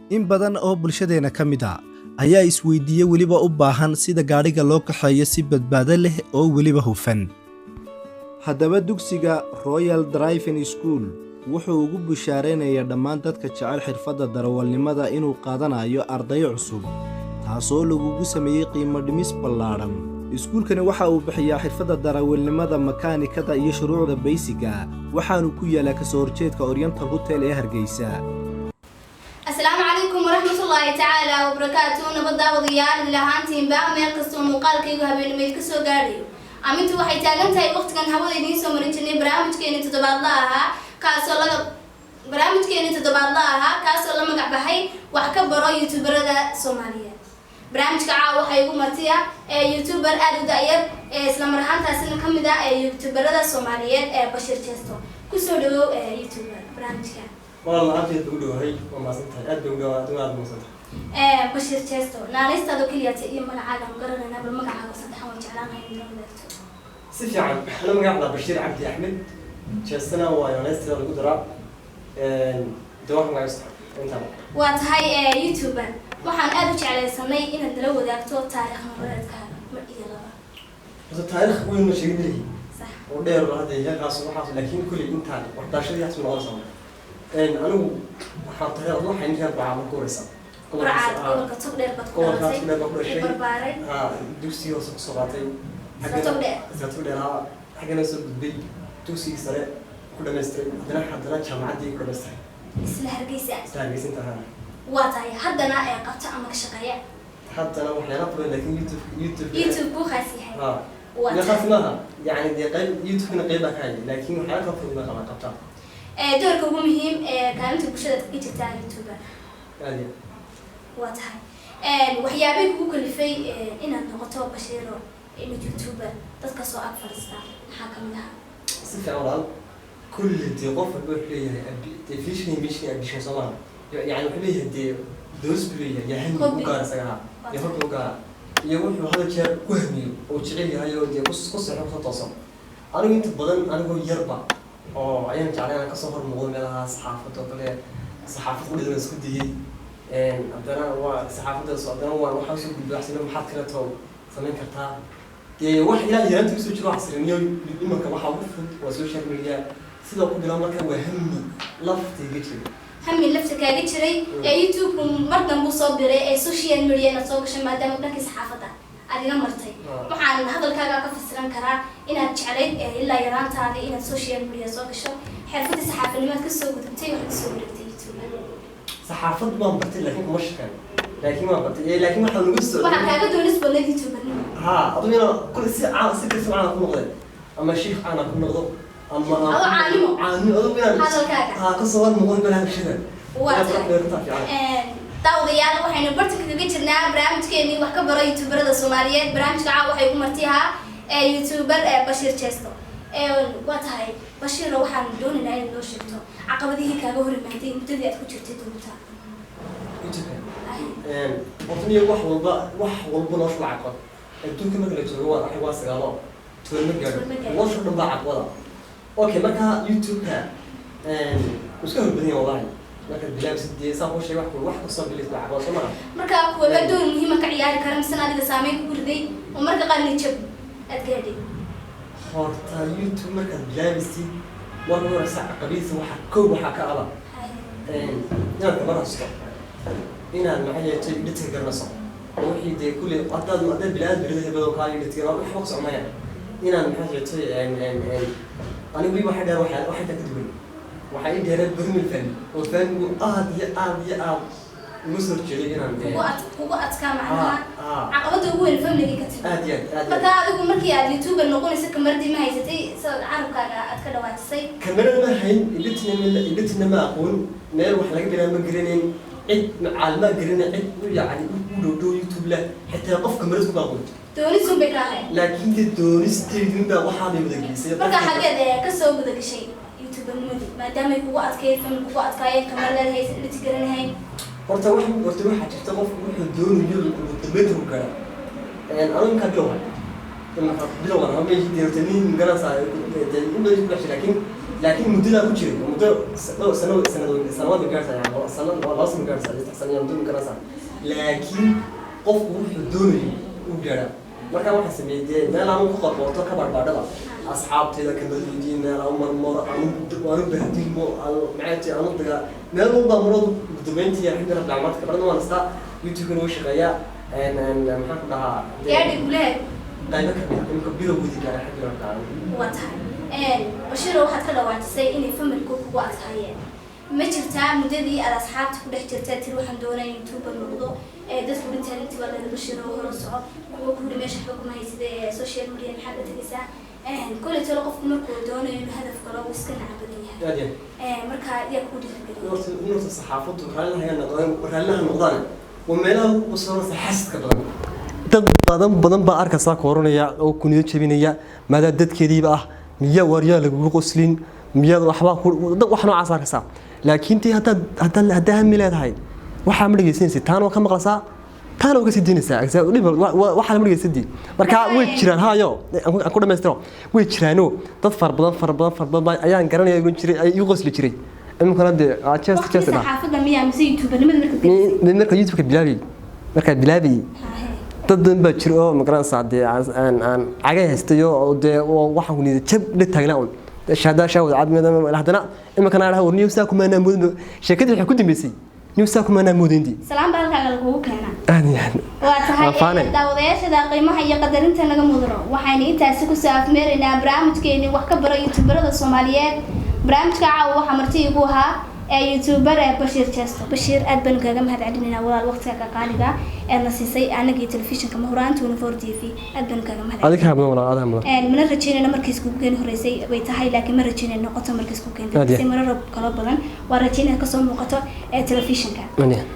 In badan oo bulshadeenna ka mid ah ayaa isweydiiye weliba u baahan sida gaadhiga loo kaxeeyo si badbaado leh oo weliba hufan. Haddaba, dugsiga Royal Driving School wuxuu ugu bushaaraynayaa dhammaan dadka jecel xirfadda darawalnimada inuu qaadanayo ardayo cusub, taasoo lagugu sameeyey qiimo dhimis ballaadhan. Iskuulkani waxa uu bixiyaa xirfadda darawalnimada, makaanikada iyo shuruucda basic-ga. Waxaanu ku yaalaa kasoo horjeedka Oriental Hotel ee Hargeysa. Asalaamu calaykum waraxmatullaahi tacaala wabarakaatu. Nabad daawadayaal ilahaantiinba meel kastoo muuqaalkaygu habeennimeyd ka soo gaadhayo. Amintu waxay taagan tahay waqtigan hawada idiin soo marin jirnay barnaamijkeeni toddobaadla ahaa, kaasoo la magac baxay "Wax ka baro youtuberada Soomaaliyeed". Barnaamijka caawa waxaa igu martiya ee youtuber aada u da-yar ee isla mar ahaantaasina ka mid ah ee youtuberada Soomaaliyeed ee Bashir Jesto. Kusoo dhawow ee youtuber barnaamijka. Walaal, aad bay ugu dhawahay, waa mahadsantahay, aad bay ugu dhawahay, aad aad mahadsantahay. Bashir Jesto, naanaystaado keliyaata iyo magacaaga ma garanayna, bal magacaaga saddexan waan jeclaanahay in nala wadaagto. Si fiican, ana magacda Bashiir Cabdi Axmed, Jeestana waa naanaysteeda lagu daraa de wax magacaysta intaan. Waa tahay youtuber, waxaan aada u jeclaysanay inaad nala wadaagto taariikh nololeedkaaga mar iyo laba. Horta taariikh weyn ma sheegin lihi oo dheer oo hadda heerkaas waxaas, laakiin kulli intaan waxbarashadii xas noqonaysa. Anigu waxaan tahay waxay ninkaan Burcaa marka horeysa. Burcaad, gobolka Togdheer baad ku Gobolka dhalatay? Togdheer baan ku dhashay. Ku barbaaray? Ha, dugsigii hoose kusoo qaatay. Isla Togdheer? Isla Togdheer, ha. Xaggana soo gudbay, dugsigii sare ku dhamaystiray, haddana jaamacaddii ku dhamaystiray. Isla Hargeysa? Isla Hargeysinta, ha. Waa tahay. Haddana ee qabta ama ka shaqeeya? Haddana waxyaala badan, laakiin YouTube. YouTube buu khaas yahay? Ha. Waa Ya tahay. Khaas maaha, yani dee qayb YouTube-na qayb baa ka hayay, laakiin waxyaala kala fudud baa qabtaa. Doorka ugu muhiim ee kaalinta bulshada kaga jirtaa youtuber? Aad iyo. Waa tahay. Waxyaabay kugu kalifay inaad noqoto, Bashiiro, inuu youtuber dadka soo ag fadhiista, maxaa kamid ahaa? Si fiican walaal, kulli dee qof walba wuxuu leeyahay dee vision iyo mission, ambition, soo maaha? Yani wuxuu leeyahay dee doonis buu leeyahay, yahay Hobby. U gaara isaga, ha, iyo hobby u gaara iyo wuxuu hada jeer ku hamiyo oo jecel yahay oo dee ku seexo, kusoo tooso. Anigu inta badan anigoo yarba oo ayaan jeclay inaan kasoo hor muuqdo meelaha saxaafad oo kale. Saxaafad qudhidana isku dayey, haddana waa saxaafaddaas, haddana waan waxaan soo gudbay waxsina. Maxaad kale too samayn kartaa? Dee wax ilaa yaraanta usoo jiro wax sirniyo imanka waxaa ugu fudud waa social media. Sidoo ku bilaab marka waa hami laftayga jira. Hami lafta kaaga jiray ee YouTube mar dambu soo biray ee social media inaad soo gashay, maadaama dhankii saxaafadda aad iga martay. Waxaan hadalkaaga ka fasiran karaa inaad jeclayd ilaa yaraantaadii inaad social media soo gasho. Xirfadii saxaafanimaad kasoo gudubtay, waxaad kasoo wareegtay YouTube. Saxaafad baan bartay, laakiin kuma shaqeyn, laakiin waan bartay, laakiin waxaa nagu Waxaa socday kaaga doonis badnayd youtubernimo. Ha, adigu inaa kule si caan, si kasta caan ku noqday ama shiikh caan ku noqdo ama Adoo caalimo. Caalimo, adigu inaan Hadalkaaga. Ha, kasoo hor muuqdo balaha bulshada. Waa Inaad tahay. dheertaa fiican. Daawadayaal, waxaynu bartanka kaga jirnaa barnaamijkeenii "Wax ka baro youtuberada Soomaaliyeed". Barnaamijka caawa waxay ugu marti ahaa ee youtuber ee Bashiir Jesto. Waa tahay Bashiiro, waxaan doonaynaa inaad noo sheegto caqabadihii kaaga hor imaaday muddadii aad ku jirtay duubta. YouTube. Horta niyo wax walba nolosha waa caqabad. Adduunka marka la joogo waa waxay waa sagaalo toban ma gaadho. 10 ma gaadho. Nolosha dhan baa caqabada. Okay, marka YouTube-ka wuu iska horbadan yahay wallahi. Markaad bilaabsid dee saa kuu sheegay, wax kastoo bilis baa caqabad, soo maha? Marka kuwaba door muhiima ka ciyaari kara misena adiga saameyn kugu riday oo marka qaar nijab aad gaadhay? Horta YouTube markaad bilaabaysid, marka horeysa caqabadiisa waxa kow waxaa ka aba inaad kamar haysto, inaad maxay yeetay editing garanayso oo wixii dee kulli haddaad bilaad berida badan kaa editing waxba ku soconaya, inaad maxay yeetay. Anigu weli waxa dheer, waxa intaa ka duwan waxaa ii dheereen badmil fahmi oo fahmigu aad iyo aad iyo aad uga soo horjeeday inaan Kugu adkaa macnaha? Ah. Caqabada ugu weyn family ka timi? Aad iyo aad, aad. Marka adigu markii aad youtuber noqonaysa, kamaradii ma haysatay sidaad carabkaaga aad ka dhawaajisay? Kamarada ma hayn, editingna ma aqoon, meel wax laga bilaabo ma garanayn, cid macaalmaa garanayn, cid u yacni u dhow dhow YouTube leh xitaa qof kamarad kuma aqoon. Doonisun bay ka ahayd. Laakiin dee doonisteydun baa waxaa bay wada gelisay. Marka xageed kasoo guda gashay youtubernimadii, maadaamay kugu adkayd, family kugu adkaayeen, kamaradaad haysan, edit garanahayn? Horta waxaa jirta qofku wuxuu doonayo ugu dambeynta ku gaara. Anigu inkaa bilow, imanka bilowgan ama dee horta nin garanaysaa dee in badan isku dhex jira, laakiin Laakiin muddadaa ku jiray muddo dhowr sano, sanado, sanado ma gaarsa, yani sano, 2 sano gaarsa, 3 sano muddo ma garanaysaa. Laakiin qofku wuxuu doonayo uu gaadhaa. Markaa waxaan sameeyey dee meel aanu ku qorqoorto ka barbaadhaba asxaabteeda kamadiidiin, meel aan marmaro, aanu bahdilmo, aanu maxay aanu dagaa meel walba maradu. Ugu dambeyntii, alxamdulillah rabbil caalamiin, gabadhna waan istaa, YouTube-kana wuu shaqeeyaa. Maxaan ku dhahaa? Gaadhi guleed. Qaybo ka mid ah imika bilowgoodii gaadhay, alxamdulillah rabbil caalamiin. Waa tahay. Bashiiro, waxaad ka dhawaajisay inay familku kugu adkaayeen. Ma jirtaa muddadii aad asxaabta ku dhex jirtaa tiri waxaan doonaya YouTuber noqdo, ee dadku dhintaan intii baa leeda Bashiiro hore soco, kuwa ku yidhi meesha waxba kuma haysida ee social media maxaad ka tegaysaa? Koley tolo qofku markuu doonayo inuu hadaf galo wuu iska naca badan yahay. Aad iyo Marka yaa kugu dhiirigeliya? Horta saxaafaddu raalliha noqdaan, raalliha noqdaan, waa meelaha ugu qusanaysa xasidka badan. Dad badan badan baa arkaysaa ku oranaya oo ku niyad jebinaya, maadaa dadkeediiba ah, miyaa waaryaa lagugu qoslin, miyaad waxbaa ku dad wax noocaas arkaysaa. Laakiin tii haddaad hami leedahay, waxaa ma dhegeysanaysid, taana waa ka maqlaysaa, taana waa kasii daynaysaa. Waxaa lama dhegeysadii. Marka way jiraan, hayo, aan ku dhamaystiro, way jiraano dad fara badan, fara badan, fara badan baa ayaan garanaya igu jiray, ay igu qosli jiray. Iminkana dee jees waqtigii jees dha. Saxaafadda miyaa mise YouTubernimada marka gelisay? Marka YouTube-ka bilaabay, markaa bilaabayay, dad badan baa jira oo magaranaysaa dee aan cagay haystayo oo dee oo waxaan ku niyad jab la taagnaa un shaada shaawad cadmeeda. Haddana iminkana aan dhaha, war niyow, saa kumaanaa moodin. Sheekadii waxay ku dambeysay, niyow, saa kumaanaa moodindii. Salaam baa halkaaga lagugu keenaa. Aad iyo aad. Waa tahay. Waa faanay. Daawadayaashada qiimaha iyo qadarinta naga mudano, waxaynu intaasi kusoo afmeeraynaa barnaamijkeeni wax ka baro YouTuberada Soomaaliyeed. Barnaamijka caawa waxaa marti igu ahaa ee YouTuber ee Bashiir Jesto. Bashiir, aad baanu kaaga mahad celinaynaa walaal, waqtiga qaaliga ee na siisay anaga iyo telefishinka Mahuraan 24 TV. Aad baanu kaaga mahad Adiga kaa mudan walaal, adaa mudan. Mana rajaynayno markii iskugu keeni horeysay bay tahay, laakiin ma rajaynayno noqoto markii isku keentay Aad iyo si marar kalo badan waa rajaynaya kasoo muuqato ee telefishinka. Aniga.